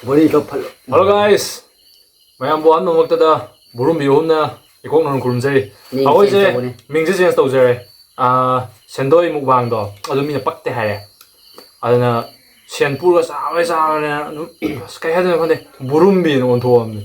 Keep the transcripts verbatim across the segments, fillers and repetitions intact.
ꯕꯣꯔꯤꯗꯣ ꯐꯠ Hello guys, ꯃꯌꯥꯝꯕꯨ ꯑꯍꯥꯟꯕꯃꯛꯇꯗ ꯕꯨꯔꯨꯝꯕꯤ ꯑꯍꯨꯝꯅ ꯏꯀꯣꯛ ꯅꯧꯅ ꯈꯨꯔꯨꯝꯖꯔꯤ꯫ ꯃꯤꯡ ꯑꯩꯈꯣꯏꯁꯦ change ꯇꯧꯕꯅꯦ꯫ ꯃꯤꯡꯁꯦ change ꯇꯧꯖꯔꯦ꯫ ꯑꯥ, ꯁꯦꯟꯗꯣꯏ ꯃꯨꯛꯕꯥꯡꯗꯣ ꯑꯗꯨ ꯃꯤꯅ ꯄꯛꯇꯦ ꯍꯥꯏꯔꯦ꯫ ꯑꯗꯨꯅ ꯁꯦꯟ ꯄꯨꯔꯒ ꯆꯥꯕꯩ ꯆꯥꯕꯅꯦ ꯑꯗꯨꯝ, ꯑꯁ, ꯀꯩ ꯍꯥꯏꯗꯣꯏꯅꯣ ꯈꯪꯗꯦ, ꯕꯨꯔꯨꯝꯕꯤꯅ ꯑꯣꯟꯊꯣꯛꯑꯕꯅꯤ꯫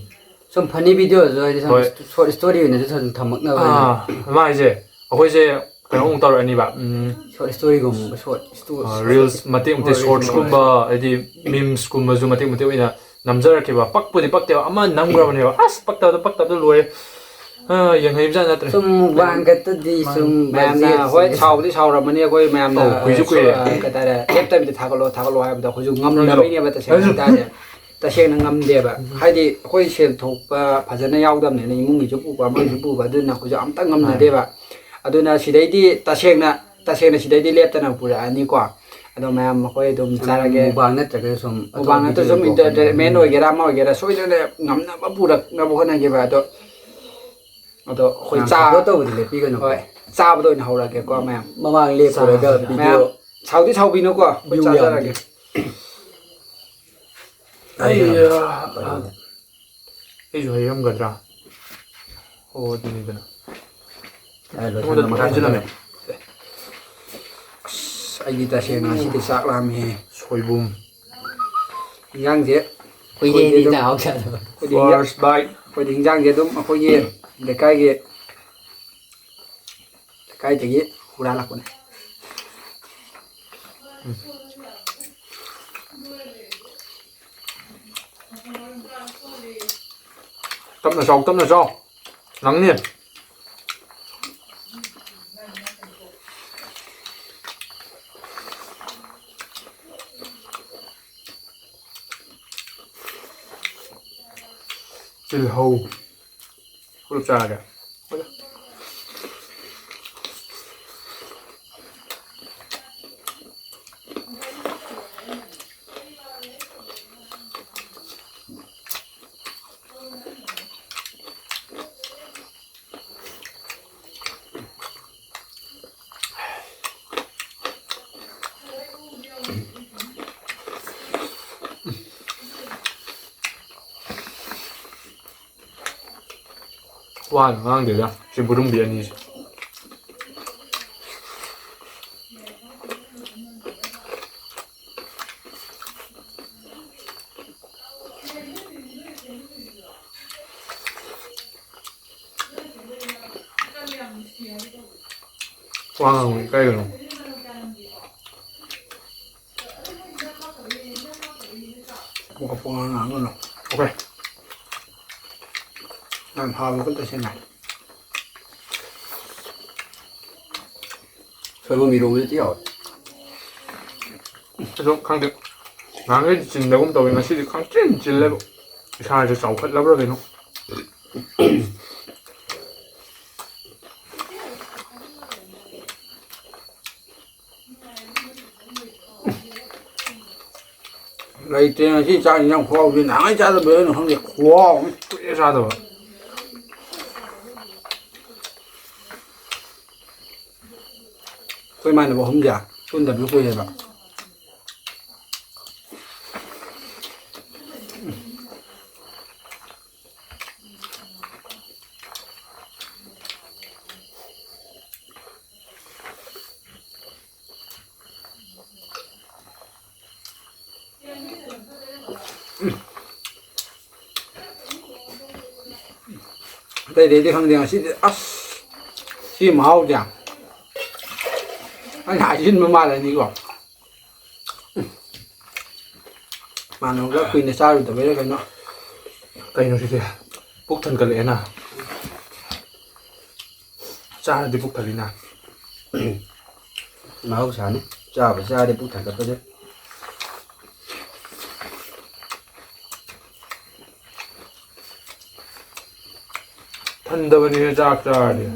ꯁꯨꯝ funny videoꯁꯨ ꯍꯥꯏꯗꯤ ꯁꯨꯝ ꯍꯣꯏ꯫ Short story ꯑꯣꯏꯅꯁꯨ ꯁꯨꯝ ꯊꯝꯃꯛꯅꯕ ꯑꯣꯏꯅ꯫ ꯑꯥ, ꯃꯥ ꯍꯥꯏꯁꯦ, ꯑꯩꯈꯣꯏꯁꯦ ꯀꯩꯅꯣꯃꯨꯛ ꯇꯧꯔꯛꯑꯅꯤꯕ, ꯎꯝ, Short storyꯒꯨꯝꯕ, short sto-, ꯑꯥ, reels ꯃꯇꯦꯛ ꯃꯇꯦꯛ ꯍꯣꯏ, reels shortsꯀꯨꯝꯕ, ꯍꯥꯏꯗꯤ memesꯀꯨꯝꯕꯁꯨ ꯃꯇꯦꯛ ꯃꯇꯦꯛ ꯑꯣꯏꯅ ꯅꯝꯖꯔꯛꯀꯦꯕ꯫ ꯄꯛꯄꯨꯗꯤ ꯄꯛꯇꯦꯕ, ꯑꯃ ꯅꯝꯈ꯭ꯔꯕꯅꯦꯕ, ꯑꯁ, ꯄꯛꯇꯕꯗ ꯄꯛꯇꯕꯗ ꯂꯣꯏꯔꯦ꯫ ꯑꯥ, ꯌꯦꯡꯍꯩꯕꯖꯥꯠ ꯅꯠꯇ꯭ꯔꯦ꯫ ꯁꯨꯝ ꯃꯨꯛꯕꯥꯡ ꯈꯛꯇꯗꯤ ꯁꯨꯝ ꯃꯌꯥꯝꯅ ꯕꯥꯖꯤ ꯍꯣꯏ ꯁꯥꯎꯕꯗꯤ ꯁꯥꯎꯔꯝꯃꯅꯤ, ꯑꯩꯈꯣꯏ ꯃꯌꯥꯝꯅ, ꯑꯧ, ꯀꯨꯏꯁꯨ ꯀꯨꯏꯔꯦ꯫ ꯑ, ꯀꯩ ꯍꯥꯏꯇꯥꯔꯦ, ꯂꯦꯞꯇꯕꯤꯗ ꯊꯥꯒꯠꯂꯣ ꯊꯥꯒꯠꯂꯣ ꯍꯥꯏꯕꯗ ꯑꯩꯈꯣꯏꯁꯨ ꯉꯝꯗꯕꯩꯅꯦꯕ, ꯇꯁꯦꯡꯅ ꯍꯥꯏꯇꯥꯔꯦ꯫ ꯇꯁꯦꯡꯅ ꯉꯝꯗꯦꯕ꯫ ꯍꯥꯏꯗꯤ ꯑꯩꯈꯣꯏ ꯁꯦꯜ ꯊꯣꯛꯄ ꯐꯖꯅ ꯌꯥꯎꯗꯕꯅꯤꯅ, ꯏꯃꯨꯡꯒꯤꯁꯨ ꯄꯨꯕ ꯑꯃꯒꯤꯁꯨ ꯄꯨꯕ, ꯑꯗꯨꯅ ꯑꯩꯈꯣꯏꯁꯨ ꯑꯝꯇ ꯉꯝꯅꯗꯦꯕ꯫ ꯑꯗꯨꯅ ꯁꯤꯗꯩꯗꯤ ꯇꯁꯦꯡꯅ, ꯇꯁꯦꯡꯅ ꯁꯤꯗꯩꯗꯤ ꯂꯦꯞꯇꯅ ꯄꯨꯔꯛꯑꯅꯤꯀꯣ꯫ ꯑꯗꯣ ꯃꯌꯥꯝ ꯑꯩꯈꯣꯏ ꯑꯗꯨꯝ ꯆꯥꯔꯒꯦ꯫ ꯃꯨꯛꯕꯥꯡ ꯅꯠꯇ꯭ꯔꯒꯁꯨ ꯁꯨꯝ ꯃꯨꯛꯕꯥꯡ ꯑꯇꯣꯞꯄ ꯅꯠꯇ꯭ꯔꯁꯨ ꯁꯨꯝ videoꯒꯨꯝꯕ entertainment ꯑꯣꯏꯒꯦꯔꯥ ꯑꯃ ꯑꯣꯏꯒꯦꯔꯥ ꯁꯣꯏꯗꯅ ꯉꯝꯅꯕ ꯄꯨꯔꯛꯅꯕ ꯍꯣꯠꯅꯒꯦꯕ꯫ ꯑꯗꯣ, ꯑꯗꯣ ꯑꯩꯈꯣꯏ ꯌꯥꯝ ꯆꯥ-, support ꯇꯧꯕꯗꯤ ꯂꯦꯞꯄꯤꯒꯅꯨ꯫ ꯍꯣꯏ, ꯆꯥꯕꯗ ꯑꯣꯏꯅ ꯍꯧꯔꯛꯑꯒꯦꯀꯣ ꯃꯌꯥꯝ꯫ ꯃꯃꯥꯡ ꯂꯦꯞꯄꯨꯔꯒ ꯆꯥ-, video ꯃꯌꯥꯝ ꯁꯥꯎꯗꯤ ꯁꯥꯎꯕꯤꯅꯨꯀꯣ, ꯑꯩꯈꯣꯏ view ꯆꯥꯖꯔꯒꯦ꯫ ꯌꯥꯝꯗꯦ꯫ ꯑꯩ, ꯑꯗꯨꯅ ꯑ, ꯐꯔꯦꯅꯦ꯫ ꯑꯩꯁꯨ ꯍꯩꯔꯝꯒꯗ꯭ꯔꯥ? ꯑꯣ, ꯑꯗꯨꯅꯤꯗꯅ꯫ ꯑꯩ ꯑꯩꯉꯣꯟꯗ ꯂꯣꯏꯁꯤꯟꯕ ꯃꯈꯥ ꯊꯝꯖꯤꯜꯂꯝꯃꯦ꯫ ꯆꯠꯊꯔꯦ꯫ ꯑꯁ, ꯑꯩꯗꯤ ꯇꯁꯦꯡꯅ ꯉꯁꯤꯗꯤ ꯆꯥꯛ ꯂꯥꯝꯃꯦꯍꯦ꯫ ꯁꯣꯏꯕꯨꯝ꯫ ꯏꯟꯖꯥꯡꯁꯦ ꯀꯨꯏꯔꯦ ꯑꯩꯈꯣꯏꯗꯤ ꯑꯗꯨꯝ, ꯏꯟꯖꯥꯡ ꯑꯍꯥꯎ ꯆꯥꯗꯕ꯫ ꯑꯩꯈꯣꯏꯗꯤ ꯏꯟꯖꯥꯡ-, First bite꯫ ꯑꯩꯈꯣꯏꯗꯤ ꯏꯟꯖꯥꯡꯁꯦ ꯑꯗꯨꯝ ꯑꯩꯈꯣꯏꯒꯤ ꯂꯩꯀꯥꯏꯒꯤ, ꯂꯩꯀꯥꯏꯗꯒꯤ ꯍꯨꯔꯥꯜꯂꯛꯄꯅꯦ꯫ ꯎꯝ꯫ ꯇꯞꯅ ꯆꯥꯎ, ꯇꯞꯅ ꯆꯥꯎ꯫ ꯅꯪꯅꯤ꯫ ꯇꯤꯜꯍꯧ꯫ ꯄꯨꯂꯞ ꯆꯥꯔꯒꯦ꯫ ꯋꯥꯒ ꯉꯥꯡꯗꯦꯗ ꯁꯤ ꯕꯨꯔꯨꯝꯕꯤ ꯑꯅꯤꯁꯦ꯫ ꯋꯥ ꯉꯥꯡꯕ ꯏꯀꯥꯏꯒꯅꯨ꯫ ꯋꯥ ꯄꯉꯥꯡ ꯉꯥꯡꯒꯅꯨ꯫ ꯑꯣꯀꯦ꯫ ꯌꯥꯝ ꯍꯥꯎꯕ ꯈꯨꯠꯇ ꯁꯦꯝꯃꯦ꯫ ꯁꯣꯏꯕꯨꯝ ꯏꯔꯣꯝꯕꯗꯤ ꯊꯤ ꯍꯥꯎꯋꯦ꯫ ꯑꯗꯣ ꯈꯪꯗꯦ, ꯅꯍꯥꯟꯈꯩꯗꯤ ꯆꯤꯟꯗꯒꯨꯝ ꯇꯧꯋꯤ, ꯉꯁꯤꯗꯤ ꯈꯪꯆꯤꯟ ꯆꯤꯜꯂꯦꯕ꯫ ꯏꯁꯥꯁꯦ ꯆꯥꯎꯈꯠꯂꯕ꯭ꯔꯥ ꯀꯩꯅꯣ꯫ ꯂꯩꯇ꯭ꯔꯦ ꯉꯁꯤ ꯆꯥꯛ ꯏꯟꯖꯥꯡ ꯈꯨꯍꯥꯎꯁꯤ꯫ ꯅꯍꯥꯟꯉꯩ ꯆꯥꯗꯕꯩꯔ ꯈꯪꯗꯦ, ꯈꯨꯍꯥꯎ ꯑꯃ꯫ ꯀꯨꯏꯔꯦ ꯆꯥꯗꯕ꯫ ꯑꯩꯈꯣꯏ ꯏꯃꯥꯟꯅꯕ ꯑꯍꯨꯝꯁꯦ ꯄꯨꯟꯗꯕꯁꯨ ꯀꯨꯏꯔꯦꯕ꯫ ꯑꯇꯩꯗꯩꯗꯤ ꯈꯪꯗꯦ, ꯉꯁꯤꯗꯤ ꯑꯁ, ꯁꯤ ꯃꯍꯥꯎꯁꯦ ꯑꯩꯅ ꯍꯥꯏꯖꯤꯟꯕ ꯃꯥꯜꯂꯅꯤꯀꯣ꯫ ꯃꯥꯅꯣꯒ ꯀꯨꯏꯅ ꯆꯥꯔꯨꯗꯕꯩꯔ ꯀꯩꯅꯣ꯫ ꯀꯩꯅꯣ ꯁꯤꯗꯤ? ꯄꯨꯛ ꯊꯟꯒꯠꯂꯛꯑꯦꯅ꯫ ꯆꯥꯔꯗꯤ ꯄꯨꯛ ꯊꯜꯂꯤꯅ꯫ ꯃꯍꯧꯁꯥꯅꯤ, ꯆꯥꯕ ꯆꯥꯔꯗꯤ ꯄꯨꯛ ꯊꯟꯒꯠꯄꯁꯦ꯫ ꯊꯟꯗꯕꯅꯤꯅ ꯆꯥꯛ ꯆꯥꯔꯗꯤ꯫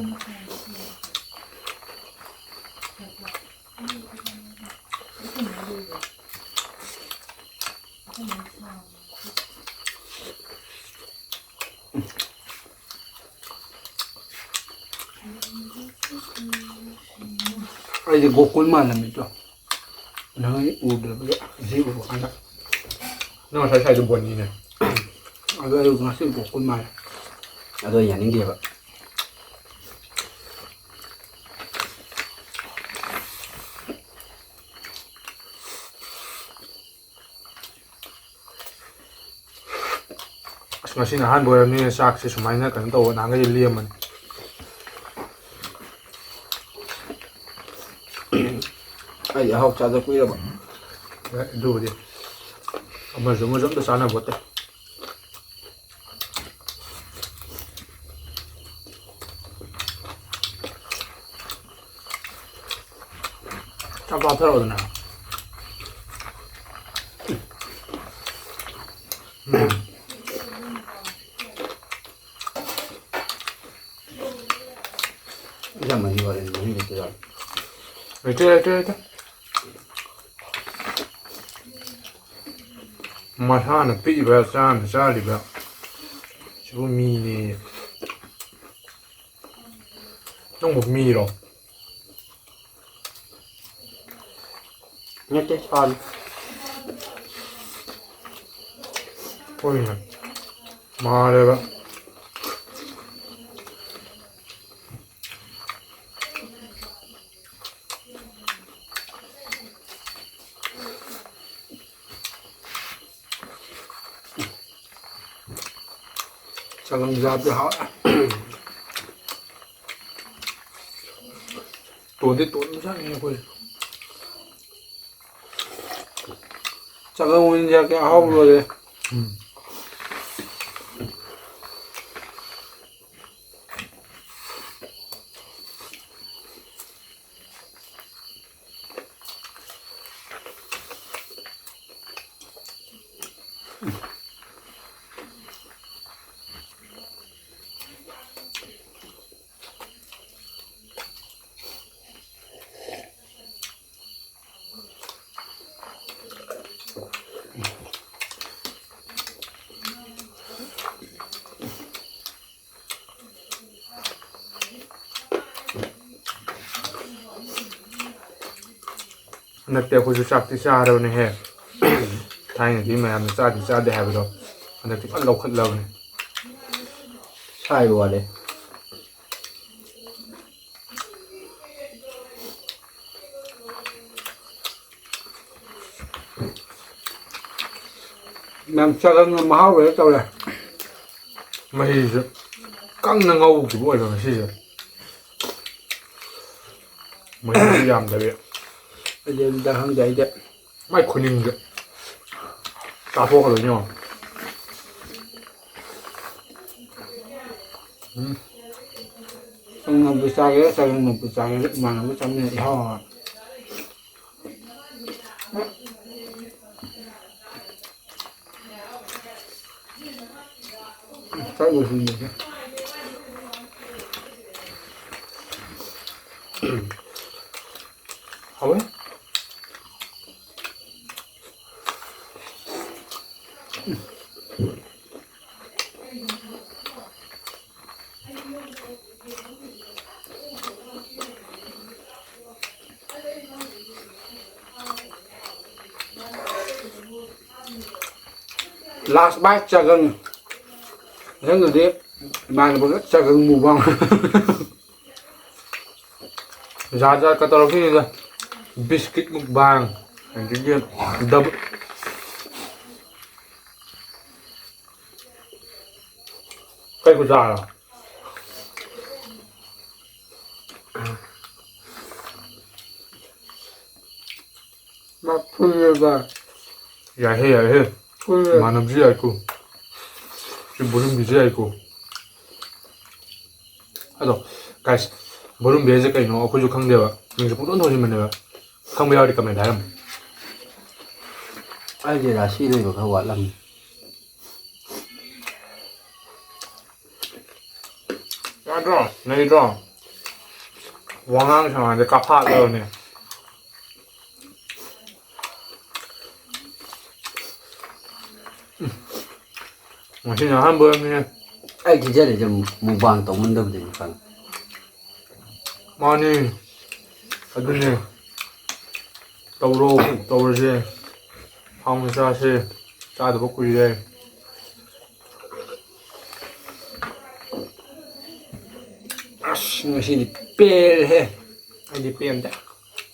ꯑꯩꯗꯤ ꯒꯣꯀꯨꯜ ꯃꯥꯜꯂꯝꯃꯤꯗꯣ꯫ ꯅꯪ ꯑꯩ ꯎꯗꯕꯒꯤ ꯉꯁꯤ ꯎꯕ ꯀꯥꯟꯗ꯫ ꯅꯪ ꯉꯁꯥꯏ ꯁꯥꯏꯗꯣ ꯕꯣꯅꯤꯅꯦ꯫ ꯑꯗꯣ ꯑꯩ ꯉꯁꯤ ꯒꯣꯀꯨꯜ ꯃꯥꯜꯂꯦ꯫ ꯑꯗꯣ ꯑꯩ ꯌꯥꯅꯤꯡꯗꯦꯕ꯫ ꯑꯁ, ꯉꯁꯤꯅ ꯑꯍꯥꯟꯕ ꯑꯣꯏꯔꯝꯅꯤꯅ ꯆꯥꯛꯁꯦ ꯁꯨꯃꯥꯏꯅ ꯀꯩꯅꯣ ꯇꯧꯕ, ꯅꯍꯥꯟꯈꯩꯗꯤ ꯂꯦꯝꯕꯅꯤ꯫ ꯑꯩ ꯑꯍꯥꯎ ꯆꯥꯗ ꯀꯨꯏꯔꯕ꯫ ꯑꯦ, ꯑꯗꯨꯕꯨꯗꯤ ꯑꯃꯁꯨ ꯑꯃꯁꯨ ꯑꯝꯇ ꯆꯥꯟꯅꯕꯣꯠꯇꯦ꯫ ꯆꯥꯛ ꯆꯥꯊꯔꯛꯑꯣꯗꯅ꯫ ꯎꯝ꯫ ꯏꯟꯖꯥꯡ ꯃꯍꯤ ꯋꯥꯠꯂꯦ, ꯃꯍꯤ ꯂꯩꯇꯦ ꯌꯥꯔꯦ꯫ ꯂꯩꯇꯦ, ꯂꯩꯇꯦ, ꯂꯩꯇꯦ꯫ ꯃꯁꯥꯅ ꯄꯤꯛꯏꯕ, ꯆꯥꯅ ꯆꯥꯔꯤꯕ ꯁꯤꯕꯨ ꯃꯤꯅꯦꯌꯦ꯫ ꯅꯪꯕꯨ ꯃꯤꯔꯣ? ꯅꯠꯇꯦ, ꯁꯥꯅꯤ꯫ ꯍꯣꯏꯅꯦ꯫ ꯃꯥꯜꯂꯦꯕ꯫ ꯆꯒꯪ ꯆꯥꯕꯗꯤ ꯍꯥꯎꯋꯦ꯫ ꯇꯣꯟꯗꯤ ꯇꯣꯟꯕꯖꯥꯠꯅꯤ ꯑꯩꯈꯣꯏ꯫ ꯆꯒꯪ ꯑꯣꯏꯅ ꯆꯥꯒꯦ, ꯑꯍꯥꯎꯕ ꯂꯣꯏꯔꯦ꯫ ꯎꯝ꯫ ꯍꯟꯗꯛꯇꯤ ꯑꯩꯈꯣꯏꯁꯨ ꯆꯥꯛꯇꯤ ꯆꯥꯔꯕꯅꯦꯍꯦ꯫ ꯊꯥꯏꯅꯗꯤ ꯃꯌꯥꯝꯅ ꯆꯥꯗꯦ ꯆꯥꯗꯦ ꯍꯥꯏꯕꯗꯣ ꯍꯟꯗꯛꯇꯤ ꯐꯖꯅ ꯂꯧꯈꯠꯂꯕꯅꯦ꯫ ꯍꯥꯏꯕ ꯋꯥꯅꯤ꯫ ꯌꯥꯝ ꯆꯒꯪꯅ ꯃꯍꯥꯎ ꯂꯩ ꯇꯧꯔꯦ꯫ ꯃꯍꯤꯁꯦ ꯀꯪꯅ ꯉꯧꯈꯤꯕ ꯑꯣꯏꯕ ꯉꯁꯤꯁꯦ꯫ ꯃꯍꯤꯁꯨ ꯌꯥꯝꯗꯕꯤ꯫ ꯑꯩꯗꯤ ꯑꯗꯨꯗ ꯈꯪꯗꯦ ꯑꯩꯗꯤ꯫ ꯃꯥꯏ ꯈꯨꯅꯤꯡꯁꯦ ꯆꯥꯊꯣꯛꯀꯗꯣꯏꯅꯤ ꯌꯦꯡꯉꯣ꯫ ꯎꯝ꯫ ꯆꯒꯪꯅꯕꯨ ꯆꯥꯒꯦꯔꯥ, ꯆꯒꯪꯅꯕꯨ ꯆꯥꯒꯦꯔꯥ, ꯏꯃꯥꯟꯅꯕ ꯆꯥꯃꯤꯟꯅ ꯏꯍꯥꯎ ꯍꯥꯎꯋꯦ꯫ ꯆꯥꯛ ꯂꯣꯏꯁꯤꯟꯕꯁꯦ꯫ ꯍꯥꯎꯋꯦ꯫ Last bite ꯆꯒꯪ꯫ ꯃꯊꯪꯗꯗꯤ ꯏꯃꯥꯟꯅꯕꯒ ꯆꯒꯪ mukbang꯫ ꯖꯥꯠ ꯖꯥꯠꯀ ꯇꯧꯔꯛꯈꯤꯅꯤꯗ꯫ Biscuit mukbang꯫ ꯑꯗꯒꯤ double ꯀꯩ ꯈꯨꯆꯥꯔꯣ? ꯃꯥ ꯐꯨꯜꯂꯦꯗ꯫ ꯌꯥꯏꯍꯦ, ꯌꯥꯏꯍꯦ꯫ ꯐꯨꯜꯂꯦ꯫ ꯏꯃꯥꯟꯅꯕꯁꯨ ꯌꯥꯏꯀꯣ꯫ ꯁꯤ ꯕꯣꯔꯤꯡꯕꯤꯁꯨ ꯌꯥꯏꯀꯣ꯫ ꯑꯗꯣ, guys, ꯕꯣꯔꯤꯡꯕꯤ ꯍꯥꯏꯁꯦ ꯀꯩꯅꯣ ꯑꯩꯈꯣꯏꯁꯨ ꯈꯪꯗꯦꯕ꯫ ꯃꯤꯡꯁꯦ ꯄꯪꯊꯣꯟ ꯊꯣꯟꯖꯤꯟꯕꯅꯦꯕ꯫ ꯈꯪꯕ ꯌꯥꯎꯔꯗꯤ comment ꯍꯥꯏꯔꯝꯃꯨ꯫ ꯑꯩꯗꯤ ꯔꯥꯁꯤ ꯂꯩꯕ ꯈꯔ ꯋꯥꯠꯂꯝꯃꯤ꯫ ꯌꯥꯗ꯭ꯔꯣ? ꯅꯩꯗ꯭ꯔꯣ? ꯋꯥꯉꯥꯡ ꯁꯉꯥꯡꯗ ꯀꯥꯐꯥꯠꯂꯕꯅꯦ꯫ ꯎꯝ꯫ ꯉꯁꯤꯅ ꯑꯍꯥꯟꯕ ꯑꯣꯏꯔꯝꯅꯤꯅꯦ꯫ ꯑꯩ ꯊꯤꯖꯔꯤꯁꯦ mukbang ꯇꯧꯃꯟꯗꯕꯗꯩꯅꯤ ꯈꯪꯉꯦ꯫ ꯃꯥꯅꯤ꯫ ꯑꯗꯨꯅꯦ꯫ ꯇꯧꯔꯣ, ꯇꯧꯔꯁꯦ꯫ ꯍꯥꯎꯅ ꯆꯥꯁꯦ꯫ ꯆꯥꯗꯕ ꯀꯨꯏꯔꯦ꯫ ꯉꯁꯤꯗꯤ ꯄꯦꯜꯂꯦꯍꯦ꯫ ꯑꯩꯗꯤ ꯄꯦꯟꯗꯦ꯫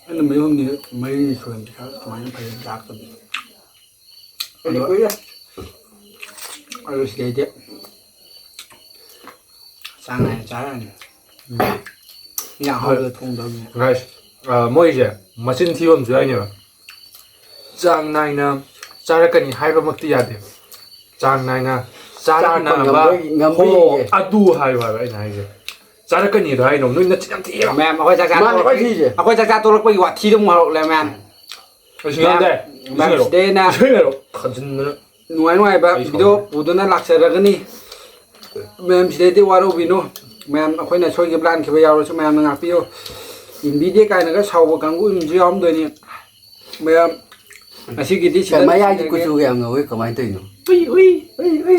ꯑꯩ ꯅꯨꯃꯤꯠ ꯍꯨꯝꯅꯤ ꯃꯔꯤꯅꯤ ꯁꯨꯔꯝꯗꯤ ꯈꯔ ꯁꯨꯃꯥꯏꯅ ꯐꯖꯅ ꯆꯥꯛꯇꯕꯤ꯫ ꯑꯩꯗꯤ ꯀꯨꯏꯔꯦ꯫ ꯑꯗꯨ ꯁꯤꯗꯩꯗꯤ ꯆꯥꯡ ꯅꯥꯏꯅ ꯆꯥꯔꯛꯑꯅꯤ꯫ ꯎꯝ꯫ ꯌꯥꯝ ꯍꯥꯎꯕꯗ ꯊꯣꯡꯗꯕꯅꯤ꯫ Guys, ꯑ, ꯃꯣꯏꯁꯦ ꯃꯆꯤꯟ ꯊꯤꯕ ꯑꯃꯁꯨ ꯌꯥꯎꯅꯦꯕ꯫ ꯆꯥꯡ ꯅꯥꯏꯅ ꯆꯥꯔꯛꯀꯅꯤ ꯍꯥꯏꯕꯃꯛꯇꯤ ꯌꯥꯗꯦ꯫ ꯆꯥꯡ ꯅꯥꯏꯅ ꯆꯥꯔꯛꯅꯕ ꯆꯥꯔꯛꯄ ꯉꯝꯕ, ꯉꯝꯕ ꯍꯣ, ꯌꯦꯡꯒꯦ꯫ ꯑꯗꯨ ꯍꯥꯏꯌꯨ ꯍꯥꯏꯕ ꯑꯩꯅ ꯍꯥꯏꯁꯦ꯫ ꯆꯥꯔꯛꯀꯅꯤꯗꯣ ꯍꯥꯏꯅꯣ, ꯅꯣꯏ ꯅꯆꯤꯟ ꯌꯥꯝ ꯊꯤꯑꯕ꯫ ꯃꯌꯥꯝ, ꯑꯩꯈꯣꯏ ꯆꯥꯛ ꯆꯥ ꯃꯥꯅꯦ, ꯇꯣꯛꯂꯛꯄꯒꯤ, ꯑꯩꯈꯣꯏ ꯊꯤꯁꯦ꯫ ꯑꯩꯈꯣꯏ ꯆꯥꯛ ꯆꯥ ꯇꯣꯛꯂꯛꯄꯒꯤ ꯋꯥꯊꯤꯗ ꯑꯃꯨꯛ ꯍꯧꯔꯛꯂꯦ, ꯃꯌꯥꯝ꯫ ꯑꯩꯁꯨ ꯃꯌꯥꯝ, ꯉꯥꯡꯗꯦ꯫ ꯃꯌꯥꯝ, ꯏꯁꯤꯡ ꯍꯩꯔꯛꯑꯣ꯫ ꯁꯤꯗꯩꯅ ꯏꯁꯤꯡ ꯍꯩꯔꯛꯑꯣ꯫ ꯈꯟꯖꯤꯟꯗꯅ꯫ ꯅꯨꯡꯉꯥꯏ ꯅꯨꯡꯉꯥꯏꯕ ꯑꯩ video ꯁꯥꯎꯔꯦ꯫ ꯄꯨꯗꯨꯅ ꯂꯥꯛꯆꯔꯒꯅꯤ꯫ ꯃꯌꯥꯝ ꯁꯤꯗꯩꯗꯤ ꯋꯥꯔꯧꯕꯤꯅꯨ꯫ ꯃꯌꯥꯝ ꯑꯩꯈꯣꯏꯅ ꯁꯣꯏꯈꯤꯕ ꯂꯥꯟꯈꯤꯕ ꯌꯥꯎꯔꯁꯨ ꯃꯌꯥꯝꯅ ꯉꯥꯛꯄꯤꯌꯨ꯫ ꯌꯦꯡꯕꯤꯗꯦ ꯀꯥꯏꯅꯒ ꯁꯥꯎꯕ ꯀꯥꯡꯕꯨ ꯑꯃꯁꯨ ꯌꯥꯎꯔꯝꯗꯣꯏꯅꯤ꯫ ꯃꯌꯥꯝ ꯉꯁꯤꯒꯤꯗꯤ ꯁꯤꯗ ꯃꯌꯥꯏꯒꯤ ꯂꯣꯏꯁꯤꯟꯖꯔꯒꯦ꯫ ꯀꯨꯆꯨꯒ ꯌꯥꯝ ꯉꯧꯋꯤ, ꯀꯃꯥꯏꯅ ꯇꯧꯔꯤꯅꯣ? ꯎꯏ, ꯎꯏ, ꯎꯏ, ꯎꯏ꯫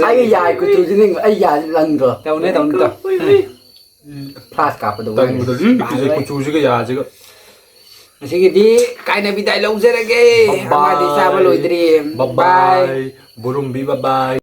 ꯑꯩꯒꯤ ꯌꯥꯏ ꯀꯨꯆꯨꯁꯤꯅ, ꯑꯩ ꯌꯥꯁꯤ ꯂꯪꯗ꯭ꯔꯣ? ꯇꯧꯅꯦ, ꯇꯧꯅꯦ, ꯇꯧ꯫ ꯎꯏ, ꯎꯏ꯫ Flash ꯀꯥꯞꯄꯗꯣ ꯇꯟꯕꯗ ꯉꯥꯏꯔꯦ꯫ ꯎꯝ, ꯀꯨꯆꯨꯁꯤꯒ ꯌꯥꯁꯤꯒ꯫ ꯉꯁꯤꯒꯤꯗꯤ ꯀꯥꯏꯅ ꯕꯤꯗꯥꯏ ꯂꯧꯖꯔꯒꯦ꯫ Bye bye꯫ ꯑꯃꯗꯤ ꯆꯥꯕ ꯂꯣꯏꯗ꯭ꯔꯤ꯫ Bye bye꯫ Bye꯫ ꯕꯣꯔꯨꯝꯕꯤ, bye bye꯫